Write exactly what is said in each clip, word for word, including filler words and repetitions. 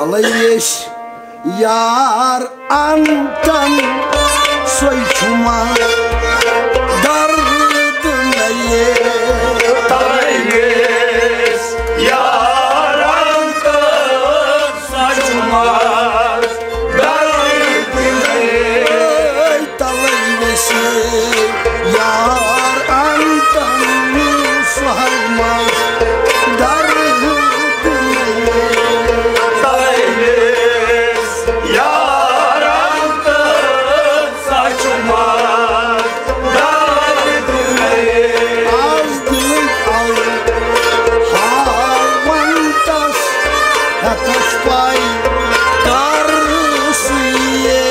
تلے ویس یار انتن سوے چھُ ما درد نَیے۔ تلے ویس یار انتن سوے چھُ ما درد نَیے۔ تلے ویس یار انتن سوے ما درد نَیے۔ تلے ویس یار انتن سوے چھُ ما درد نَیے۔ آز دِلٕکۍ آو ہاوَن تس ہٮ۪تس پَے کر سُہ یِیے۔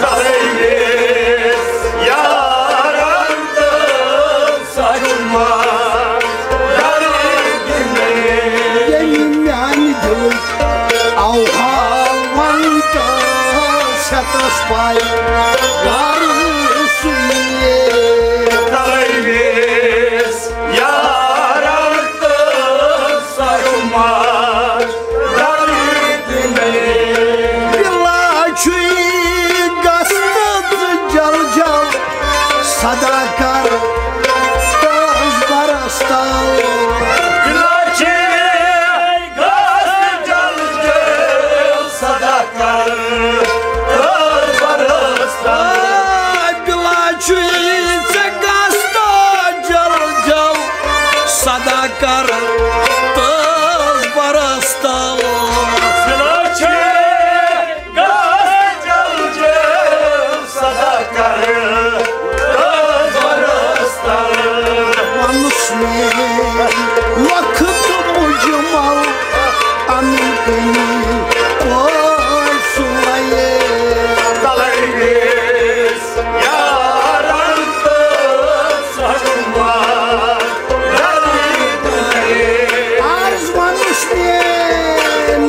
تلے ویس یار انتن سوے چھُ ما درد نَیے۔ ییٚمہِ میانہِ دِلٕکۍ آو ہاوَن تس ہٮ۪تس پَے کر سُہ یِیے۔ تلے ویس یار انتن سوے چھُ ما درد نَیے۔ بِلا چھُے گژھ تہٕ جل جل صدا کر تس برس تل۔ بِلا چھُے گژھ جل جل صدا کر تس برس تل۔ آ، بِلا چھُے ژےٚ گژھ تہٕ جل جل صدا کر تس برس تل۔ بِلا چھُے گژھ جل جل صدا کر تس برس تل۔ وَنُس مےٚ وقت مُجمل اَمہِ کِنۍ پٲٹھۍ سُلے۔ تلے ویس یار انتن سوے چھُ ما درد نَیے۔ آز وَنُس مےٚ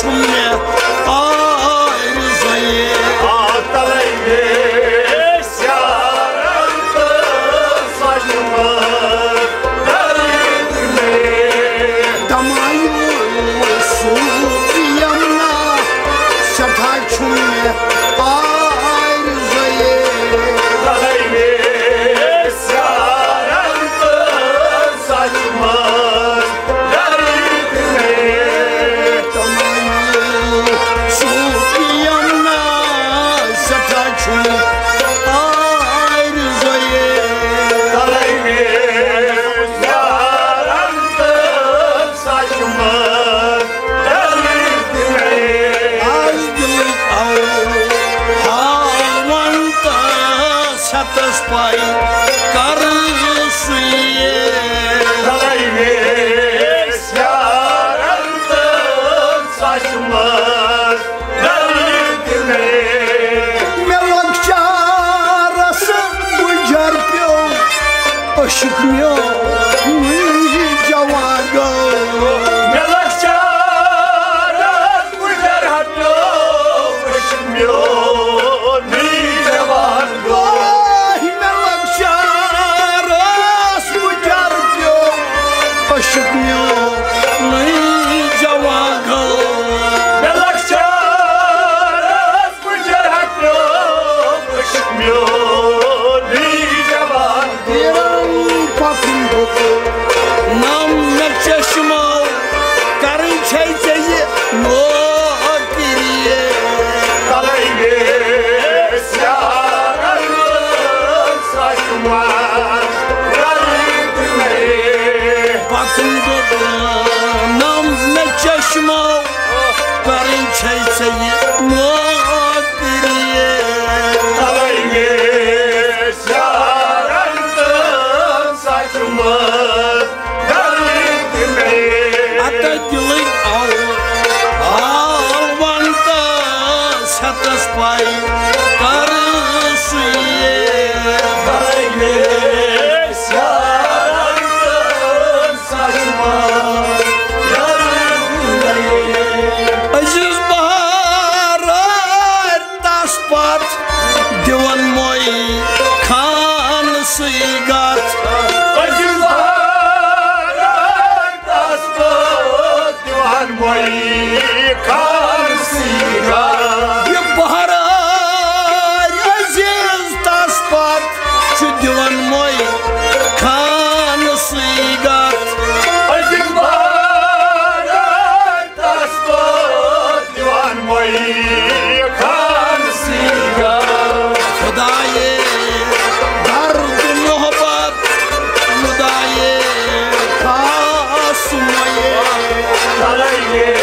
چھُم مےٚ آرزویے۔ آ، تَلَے مےٚ سیارَن تہٕ سۄچھِ منٛز دَرٕد مےٚ۔ دَمایوٗ صوٗفی یَمنا، سٮ۪ٹھاہ چھُم مےٚ آرزویے۔ تَلَے مےٚ سیارَن تہٕ سۄچھِ منٛز دَرٕد مےٚ۔ تَمَنّا صوٗفی یَمنا، سٮ۪ٹھاہ چھُم آرزویے۔ تَلَے مےٚ یارَن تہٕ سۄچھِ منٛز دَرٕد مےٚ۔ آز دِلٕکۍ آو ہاوَن تہٕ ستس پائی کر سُیے۔ تَلَے مےٚ یارَن تہٕ سۄچھِ منٛز دَرٕد مےٚ۔ مےٚ لۄکچارس گُجر پیوٚو، عشق میونُے جوان گوٚو۔ مےٚ لۄکچارس گُجر ہٹیو، عشق میونُے جوان گوٚو۔ آہ، مےٚ لۄکچارس گُجر پیوٚو، عشق میونُے جوان گوٚو۔ مےٚ لۄکچارس گُجر ہٹیو، عشق میونُے جوان گوٚو۔ پکُن گوٚو۔ نم مےٚ چشمو کرٕنۍ چھے ژےٚ یہِ نوکری۔ تَلَے مےٚ سیارَن سۄچھِ منٛز دَرٕد مےٚ۔ پَکُن دوٚپنم مےٚ چشمو کرٕنۍ چھے ژےٚ یہِ نوکری۔ تَلَے مےٚ سیارَن تہٕ سۄچھِ منٛز دَرٕد مےٚ۔ اَتھ دِلٕکۍ آو ہاوَن تہٕ ستس پائی کر سُیے۔ تَلَے مےٚ سیارَن تہٕ سۄچھِ منٛز دَرٕد مےٚ۔ عزیز بہار تس پتھ دِوان موئی خان سٕے گتھ۔ عزیز بہار تس پتھ دِوان موئی خان سٕے گتھ۔ یہِ بہار عزیز تس پتھ چھُ دِوان موئی خان سٕے گتھ۔ عزیز بہار تس پتھ دِوان موئی خان سٕے گتھ۔ خدایے، درد محبت، خدایے، خاص مویے۔ تَلَے مےٚ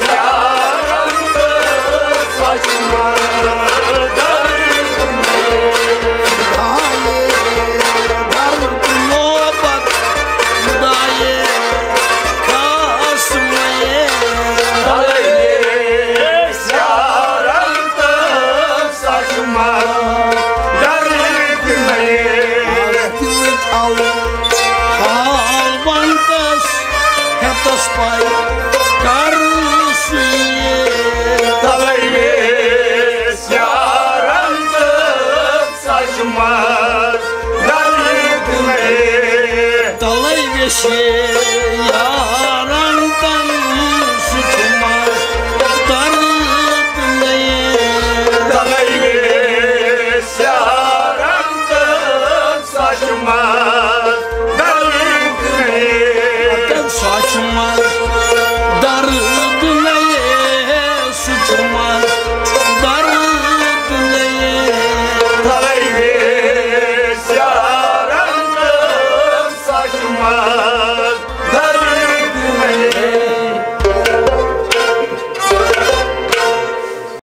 یارَن تہٕ سۄچھِ منٛز دَرٕد مےٚ۔ خدایے، درد محبت، خدایے، خاص مویے۔ تَلَے مےٚ یارَن تہٕ سۄچھِ منٛز دَرٕد مےٚ۔ آو ہاوَن تس ہٮ۪تس پائی کر سُیے۔ تَلَے مےٚ یارَن تہٕ سۄچھِ منٛز دَرٕد مےٚ۔ تَلَے ویسے یارن تن سُہ چھُ منٛز دَرٕد مےٚ۔ تَلَے ویسے یارن تن سۄچھِ منٛز دَرٕد مےٚ۔ سۄچھِ منٛز دَرٕد مےٚ۔ سُہ چھُ منٛز دَرٕد مےٚ۔ تَلَے ویسے یارن تن سۄچھِ منٛز